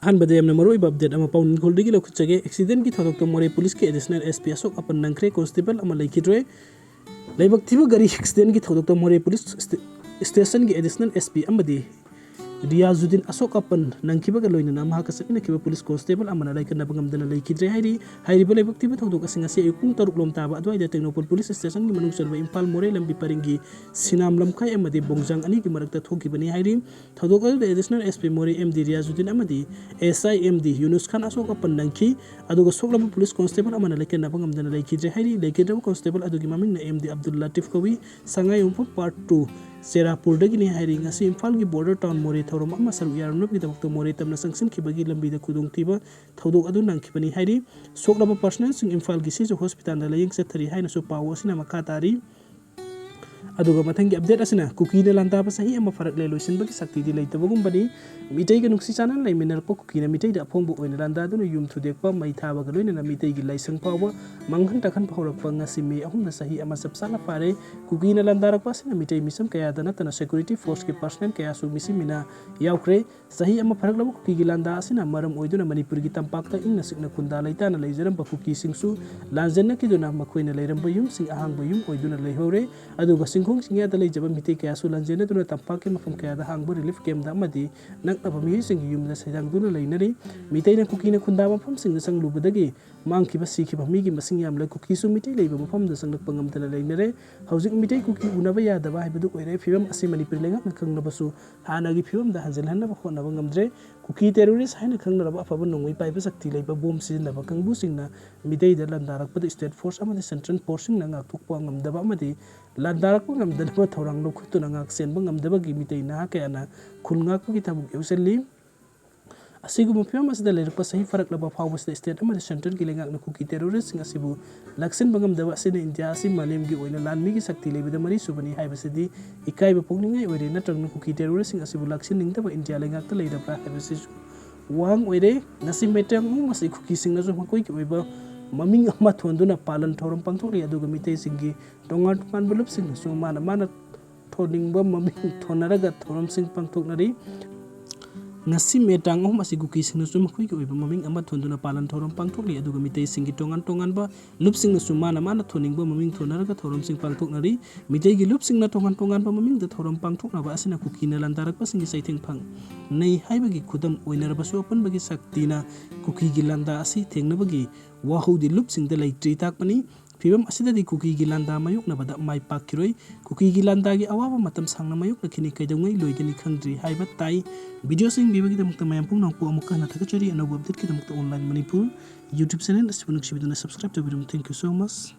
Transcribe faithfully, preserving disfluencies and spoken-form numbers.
ꯑꯍꯥꯟꯕꯗ ꯌꯥꯝꯅ ꯃꯔꯨꯑꯣꯏꯕ ꯑꯞꯗꯦꯠ ꯑꯃ ꯄꯥꯎꯅꯤꯡꯈꯣꯜꯗꯒꯤ ꯂꯧꯈꯠꯆꯒꯦ꯫ ꯑꯦꯛꯁꯤꯗꯦꯟꯒꯤ ꯊꯧꯗꯣꯛꯇ ꯃꯣꯔꯦ ꯄꯨꯂꯤꯁꯀꯤ ꯑꯦꯗꯤꯁꯅꯦꯜ ꯑꯦꯁ ꯄꯤ ꯑꯁꯣꯛ ꯑꯄꯟ ꯅꯪꯈ꯭ꯔꯦ, ꯀꯣꯟꯁꯇꯦꯕꯜ ꯑꯃ ꯂꯩꯈꯤꯗ꯭ꯔꯦ꯫ ꯂꯥꯏꯕꯛ ꯊꯤꯕ ꯒꯥꯔꯤ ꯑꯦꯛꯁꯤꯗꯦꯟꯒꯤ ꯊꯧꯗꯣꯛꯇ ꯃꯣꯔꯦ ꯄꯨꯂꯤꯁ ꯁ꯭ꯇꯦ-, ꯁ꯭ꯇꯦꯁꯟꯒꯤ ꯑꯦꯗꯤꯁꯅꯦꯜ ꯑꯦꯁ ꯄꯤ ꯑꯃꯗꯤ ꯔꯤꯌꯥꯖꯨꯗꯤꯟ ꯑꯁꯣꯛ ꯑꯄꯟ ꯅꯪꯈꯤꯕꯒ ꯂꯣꯏꯅꯅ ꯃꯍꯥꯛꯀ ꯆꯠꯃꯤꯟꯅꯈꯤꯕ ꯄꯨꯂꯤꯁ ꯀꯣꯟꯁꯇꯦꯕꯜ ꯑꯃꯅ ꯂꯥꯏꯀꯠꯅꯕ ꯉꯝꯗꯅ ꯂꯩꯈꯤꯗ꯭ꯔꯦ ꯍꯥꯏꯔꯤ꯫ ꯍꯥꯏꯔꯤꯕ ꯂꯥꯏꯕꯛ ꯊꯤꯕ ꯊꯧꯗꯣꯛ ꯑꯁꯤ ꯉꯁꯤ ꯑꯌꯨꯛ ꯄꯨꯡ ꯇꯔꯨꯛ ꯂꯣꯝ ꯇꯥꯕ ꯑꯗꯨꯋꯥꯏꯗ ꯇꯦꯡꯅꯧꯄꯜ ꯄꯨꯂꯤꯁ ꯁ꯭ꯇꯦꯁꯟꯒꯤ ꯃꯅꯨꯡ ꯆꯟꯕ ꯏꯝꯐꯥꯜ ꯃꯣꯔꯦ ꯂꯝꯕꯤ ꯄꯔꯤꯡꯒꯤ ꯁꯤꯅꯥꯝ ꯂꯝꯈꯥꯏ ꯑꯃꯗꯤ ꯕꯣꯡꯖꯥꯡ ꯑꯅꯤꯒꯤ ꯃꯔꯛꯇ ꯊꯣꯛꯈꯤꯕꯅꯤ ꯍꯥꯏꯔꯤ꯫ ꯊꯧꯗꯣꯛ ꯑꯗꯨꯗ ꯑꯦꯗꯤꯁꯅꯦꯜ ꯑꯦꯁ ꯄꯤ ꯃꯣꯔꯦ ꯑꯦꯝ ꯗꯤ ꯔꯤꯌꯥꯖꯨꯗꯤꯟ ꯑꯃꯗꯤ ꯑꯦꯁ ꯑꯥꯏ ꯑꯦꯝ ꯗꯤ ꯌꯨꯅꯨꯁ ꯈꯥꯟ ꯑꯁꯣꯛ ꯑꯄꯟ ꯅꯪꯈꯤ, ꯑꯗꯨꯒ ꯁꯣꯛꯂꯕ ꯄꯨꯂꯤꯁ ꯀꯣꯟꯁꯇꯦꯕꯜ ꯑꯃꯅ ꯂꯥꯏꯀꯠꯅꯕ ꯉꯝꯗꯅ ꯂꯩꯈꯤꯗ꯭ꯔꯦ ꯍꯥꯏꯔꯤ꯫ ꯂꯩꯈꯤꯗ꯭ꯔꯕ ꯀꯣꯟꯁꯇꯦꯕꯜ ꯑꯗꯨꯒꯤ ꯃꯃꯤꯡꯅ ꯑꯦꯝ ꯗꯤ ꯑꯕꯗꯨꯜ ꯂꯥꯇꯤꯐ ꯀꯧꯏ꯫ ꯁꯉꯥꯏꯌꯨꯝꯐꯝ ꯄꯥꯔꯠ ꯇꯨ ꯆꯦꯔꯥꯄꯨꯔꯗꯒꯤꯅꯤ ꯍꯥꯏꯔꯤ꯫ ꯉꯁꯤ ꯏꯝꯐꯥꯜꯒꯤ ꯕꯣꯔꯗꯔ ꯇꯥꯎꯟ ꯃꯣꯔꯦ ꯊꯧꯔꯝ ꯑꯃ ꯁꯔꯨꯛ ꯌꯥꯔꯨꯅꯕꯒꯤꯗꯃꯛꯇ ꯃꯣꯔꯦ ꯇꯝꯅ ꯆꯪꯁꯤꯟꯈꯤꯕꯒꯤ ꯂꯝꯕꯤꯗ ꯈꯨꯗꯣꯡꯊꯤꯕ ꯊꯧꯗꯣꯛ ꯑꯗꯨ ꯅꯪꯈꯤꯕꯅꯤ ꯍꯥꯏꯔꯤ꯫ ꯁꯣꯛꯂꯕ ꯄꯥꯔꯁꯅꯦꯜꯁꯤꯡ ꯏꯝꯐꯥꯜꯒꯤ ꯁꯤꯖ ꯍꯣꯁꯄꯤꯇꯥꯜꯗ ꯂꯥꯌꯦꯡ ꯆꯠꯊꯔꯤ ꯍꯥꯏꯅꯁꯨ ꯄꯥꯎ ꯑꯁꯤꯅ ꯃꯈꯥ ꯇꯥꯔꯤ꯫ ꯑꯗꯨꯒ ꯃꯊꯪꯒꯤ ꯑꯞꯗꯦꯠ ꯑꯁꯤꯅ ꯀꯨꯀꯤꯅ ꯂꯥꯟꯗꯥꯕ ꯆꯍꯤ ꯑꯃ ꯐꯥꯔꯛꯂꯦ, ꯂꯣꯏꯁꯤꯟꯕꯒꯤ ꯁꯛꯇꯤꯗꯤ ꯂꯩꯇꯕꯒꯨꯝꯕꯅꯤ꯫ ꯃꯤꯇꯩꯒ ꯅꯨꯡꯁꯤ ꯆꯥꯟꯅꯅ ꯂꯩꯃꯤꯟꯅꯔꯛꯄ ꯀꯨꯀꯤꯅ ꯃꯤꯇꯩꯗ ꯑꯐꯣꯡꯕ ꯑꯣꯏꯅ ꯂꯥꯟꯗꯥꯗꯨꯅ ꯌꯨꯝ ꯊꯨꯗꯦꯛꯄ, ꯃꯩ ꯊꯥꯕꯒ ꯂꯣꯏꯅꯅ ꯃꯤꯇꯩꯒꯤ ꯂꯥꯏꯁꯪ ꯐꯥꯎꯕ ꯃꯥꯡꯍꯟ ꯇꯥꯛꯍꯟꯕ ꯍꯧꯔꯛꯄ ꯉꯁꯤ ꯃꯦ ꯑꯍꯨꯝꯅ ꯆꯍꯤ ꯑꯃ ꯆꯞ ꯆꯥꯅ ꯐꯥꯔꯦ꯫ ꯀꯨꯀꯤꯅ ꯂꯥꯟꯗꯥꯔꯛꯄ ꯑꯁꯤꯅ ꯃꯤꯇꯩ ꯃꯤꯆꯝ ꯀꯌꯥꯗ ꯅꯠꯇꯅ ꯁꯦꯀ꯭ꯌꯨꯔꯤꯇꯤ ꯐꯣꯔꯁꯀꯤ ꯄꯥꯔꯁꯅꯦꯜ ꯀꯌꯥꯁꯨ ꯃꯤꯁꯤ ꯃꯤꯅꯥ ꯌꯥꯎꯈ꯭ꯔꯦ꯫ ꯆꯍꯤ ꯑꯃ ꯐꯥꯔꯛꯂꯕ ꯀꯨꯀꯤꯒꯤ ꯂꯥꯟꯗꯥ ꯑꯁꯤꯅ ꯃꯔꯝ ꯑꯣꯏꯗꯨꯅ ꯃꯅꯤꯄꯨꯔꯒꯤ ꯇꯝꯄꯥꯛꯇ ꯏꯪꯅ ꯆꯤꯛꯅ ꯈꯨꯟꯗꯥ ꯂꯩꯇꯥꯅ ꯂꯩꯖꯔꯝꯕ ꯀꯨꯀꯤꯁꯤꯡꯁꯨ ꯂꯥꯟꯖꯦꯟꯅꯈꯤꯗꯨꯅ ꯃꯈꯣꯏꯅ ꯂꯩꯔꯝꯕ ꯌꯨꯝꯁꯤꯡ ꯑꯍꯥꯡꯕ ꯌꯨꯝ ꯑꯣꯏꯗꯨꯅ ꯂꯩꯍꯧꯔꯦ꯫ ꯑꯗꯨꯒ ꯆꯤꯡꯈꯣꯡ ꯆꯤꯡꯌꯥꯗ ꯂꯩꯖꯕ ꯃꯤꯇꯩ ꯀꯌꯥꯁꯨ ꯂꯥꯟꯖꯦꯟꯅꯗꯨꯅ ꯇꯝꯄꯥꯛꯀꯤ ꯃꯐꯝ ꯀꯌꯥꯗ ꯍꯥꯡꯕ ꯔꯤꯂꯤꯐ ꯀꯦꯝꯞꯇ ꯑꯃꯗꯤ ꯅꯛꯅꯕ ꯃꯤꯑꯣꯏꯁꯤꯡꯒꯤ ꯌꯨꯝꯗ ꯁꯩꯗꯥꯡꯗꯨꯅ ꯂꯩꯅꯔꯤ꯫ ꯃꯤꯇꯩꯅ ꯀꯨꯀꯤꯅ ꯈꯨꯟꯗꯥ ꯃꯐꯝꯁꯤꯡꯗ ꯆꯪꯂꯨꯕꯗꯒꯤ ꯃꯥꯡꯈꯤꯕ, ꯁꯤꯈꯤꯕ ꯃꯤꯒꯤ ꯃꯁꯤꯡ ꯌꯥꯝꯂꯦ꯫ ꯀꯨꯀꯤꯁꯨ ꯃꯤꯇꯩ ꯂꯩꯕ ꯃꯐꯝꯗ ꯆꯪꯂꯛꯄ ꯉꯝꯗꯅ ꯂꯩꯅꯔꯦ꯫ ꯍꯧꯖꯤꯛ ꯃꯤꯇꯩ ꯀꯨꯀꯤ ꯎꯅꯕ ꯌꯥꯗꯕ ꯍꯥꯏꯕꯗꯨ ꯑꯣꯏꯔꯦ꯫ ꯐꯤꯕꯝ ꯑꯁꯤ ꯃꯅꯤꯄꯨꯔ ꯂꯩꯉꯥꯛꯅ ꯈꯪꯂꯕꯁꯨ ꯍꯥꯟꯅꯒꯤ ꯐꯤꯕꯝꯗ ꯍꯟꯖꯤꯜꯍꯟꯅꯕ ꯍꯣꯠꯅꯕ ꯉꯝꯗ꯭ꯔꯦ꯫ ꯀꯨꯀꯤ ꯇꯦꯔꯣꯔꯤꯁ ꯍꯥꯏꯅ ꯈꯪꯅꯔꯕ ꯑꯐꯕ ꯅꯣꯡꯃꯩ ꯄꯥꯏꯕ ꯁꯛꯇꯤ ꯂꯩꯕ ꯕꯣꯝ ꯁꯤꯖꯤꯟꯅꯕ ꯀꯥꯡꯕꯨꯁꯤꯡꯅ ꯃꯤꯇꯩꯗ ꯂꯥꯟꯗꯥꯔꯛꯄꯗ ꯁ꯭ꯇꯦꯠ ꯐꯣꯔꯁ ꯑꯃꯗꯤ ꯁꯦꯟꯇ꯭ꯔꯦꯜ ꯐꯣꯔꯁꯁꯤꯡꯅ ꯉꯥꯛꯊꯣꯛꯄ ꯉꯝꯗꯕ ꯑꯃꯗꯤ ꯂꯥꯟꯗꯥꯔꯛꯄ ꯉꯝꯗꯅꯕ ꯊꯧꯔꯥꯡ ꯂꯧꯈꯠꯇꯨꯅ ꯉꯥꯛ ꯁꯦꯟꯕ ꯉꯝꯗꯕꯒꯤ ꯃꯤꯇꯩ ꯅꯍꯥ ꯀꯌꯥꯅ ꯈꯨꯟ ꯉꯥꯛꯄꯒꯤ ꯊꯕꯛ ꯌꯥꯎꯁꯤꯜꯂꯤ꯫ ꯑꯁꯤꯒꯨꯝꯕ ꯐꯤꯕꯝ ꯑꯁꯤꯗ ꯂꯩꯔꯛꯄ ꯆꯍꯤ ꯐꯥꯔꯛꯂꯕ ꯐꯥꯎꯕꯁꯤꯗ ꯁ꯭ꯇꯦꯠ ꯑꯃꯗꯤ ꯁꯦꯟꯇ꯭ꯔꯦꯜꯒꯤ ꯂꯩꯉꯥꯛꯅ ꯀꯨꯀꯤ ꯇꯦꯔꯣꯔꯤꯁꯁꯤꯡ ꯑꯁꯤꯕꯨ ꯂꯥꯛꯁꯤꯟꯕ ꯉꯝꯗꯕ ꯑꯁꯤꯅ ꯏꯟꯗꯤꯌꯥ ꯑꯁꯤ ꯃꯥꯂꯦꯝꯒꯤ ꯑꯣꯏꯅ ꯂꯥꯟꯃꯤꯒꯤ ꯁꯛꯇꯤ ꯂꯩꯕꯗ ꯃꯔꯤꯁꯨꯕꯅꯤ ꯍꯥꯏꯕꯁꯤꯗꯤ ꯏꯀꯥꯏꯕ ꯄꯣꯛꯅꯤꯡꯉꯥꯏ ꯑꯣꯏꯔꯦ꯫ ꯅꯠꯇ꯭ꯔꯒꯅ ꯀꯨꯀꯤ ꯇꯦꯔꯣꯔꯤꯁꯁꯤꯡ ꯑꯁꯤꯕꯨ ꯂꯥꯛꯁꯤꯟꯅꯤꯡꯗꯕ ꯏꯟꯗꯤꯌꯥ ꯂꯩꯉꯥꯛꯇ ꯂꯩꯔꯕ꯭ꯔꯥ ꯍꯥꯏꯕꯁꯤꯁꯨ ꯋꯥꯍꯪ ꯑꯣꯏꯔꯦ꯫ ꯉꯁꯤ ꯃꯩꯇꯩ ꯑꯃꯁꯤ ꯀꯨꯀꯤꯁꯤꯡꯅꯁꯨ ꯃꯈꯣꯏꯒꯤ ꯑꯣꯏꯕ ꯃꯃꯤꯡ ꯑꯃ ꯊꯣꯟꯗꯨꯅ ꯄꯥꯂꯟ ꯊꯧꯔꯝ ꯄꯥꯡꯊꯣꯛꯂꯤ꯫ ꯑꯗꯨꯒ ꯃꯤꯇꯩꯁꯤꯡꯒꯤ ꯇꯣꯉꯥꯟ ꯇꯣꯉꯥꯟꯕ ꯂꯨꯞꯁꯤꯡꯅꯁꯨ ꯃꯥꯅ ꯃꯥꯅ ꯊꯣꯟꯅꯤꯡꯕ ꯃꯃꯤꯡ ꯊꯣꯟꯅꯔꯒ ꯊꯧꯔꯝꯁꯤꯡ ꯄꯥꯡꯊꯣꯛꯅꯔꯤ꯫ ꯉꯁꯤ ꯃꯦ ꯇꯥꯡ ꯑꯍꯨꯝ ꯑꯁꯤ ꯀꯨꯀꯤꯁꯤꯡꯅꯁꯨ ꯃꯈꯣꯏꯒꯤ ꯑꯣꯏꯕ ꯃꯃꯤꯡ ꯑꯃ ꯊꯣꯟꯗꯨꯅ ꯄꯥꯂꯟ ꯊꯧꯔꯝ ꯄꯥꯡꯊꯣꯛꯂꯤ, ꯑꯗꯨꯒ ꯃꯤꯇꯩꯁꯤꯡꯒꯤ ꯇꯣꯉꯥꯟ ꯇꯣꯉꯥꯟꯕ ꯂꯨꯞꯁꯤꯡꯅꯁꯨ ꯃꯥꯅ ꯃꯥꯅ ꯊꯣꯟꯅꯤꯡꯕ ꯃꯃꯤꯡ ꯊꯣꯟꯅꯔꯒ ꯊꯧꯔꯝꯁꯤꯡ ꯄꯥꯡꯊꯣꯛꯅꯔꯤ꯫ ꯃꯤꯇꯩꯒꯤ ꯂꯨꯞꯁꯤꯡꯅ ꯇꯣꯉꯥꯟ ꯇꯣꯉꯥꯟꯕ ꯃꯃꯤꯡꯗ ꯊꯧꯔꯝ ꯄꯥꯡꯊꯣꯛꯅꯕ ꯑꯁꯤꯅ ꯀꯨꯀꯤꯅ ꯂꯥꯟꯗꯥꯔꯛꯄꯁꯤꯡꯒꯤ ꯆꯩꯊꯦꯡ ꯐꯪꯅꯩ ꯍꯥꯏꯕꯒꯤ ꯈꯨꯗꯝ ꯑꯣꯏꯅꯔꯕꯁꯨ, ꯑꯄꯨꯟꯕꯒꯤ ꯁꯛꯇꯤꯅ ꯀꯨꯀꯤꯒꯤ ꯂꯥꯟꯗꯥ ꯑꯁꯤ ꯊꯦꯡꯅꯕꯒꯤ ꯋꯥꯍꯧꯗꯤ ꯂꯨꯞꯁꯤꯡꯗ ꯂꯩꯇ꯭ꯔꯤ ꯇꯥꯛꯄꯅꯤ꯫ ꯐꯤꯕꯝ ꯑꯁꯤꯗꯗꯤ ꯀꯨꯀꯤꯒꯤ ꯂꯥꯟꯗꯥ ꯃꯥꯌꯣꯛꯅꯕꯗ ꯃꯥꯏ ꯄꯥꯛꯈꯤꯔꯣꯏ꯫ ꯀꯨꯀꯤꯒꯤ ꯂꯥꯟꯗꯥꯒꯤ ꯑꯋꯥꯕ ꯃꯇꯝ ꯁꯥꯡꯅ ꯃꯥꯌꯣꯛꯅꯈꯤꯅꯤ, ꯀꯩꯗꯧꯉꯩ ꯂꯣꯏꯒꯅꯤ ꯈꯪꯗ꯭ꯔꯤ ꯍꯥꯏꯕ ꯇꯥꯏ꯫ ꯚꯤꯗꯤꯑꯣꯁꯤꯡ ꯌꯦꯡꯕꯤꯕꯒꯤꯗꯃꯛꯇ ꯃꯌꯥꯝ ꯄꯨꯝꯅꯃꯛꯄꯨ ꯑꯃꯨꯛꯀ ꯍꯟꯅ ꯊꯥꯒꯠꯆꯔꯤ꯫ ꯑꯅꯧꯕ ꯑꯞꯗꯦꯠꯀꯤꯗꯃꯛꯇ Online Manipur YouTube channel ꯑꯁꯤꯕꯨ ꯅꯨꯡꯁꯤꯕꯤꯗꯨꯅ subscribe ꯇꯧꯕꯤꯔꯝꯃꯨ꯫ Thank you so much꯫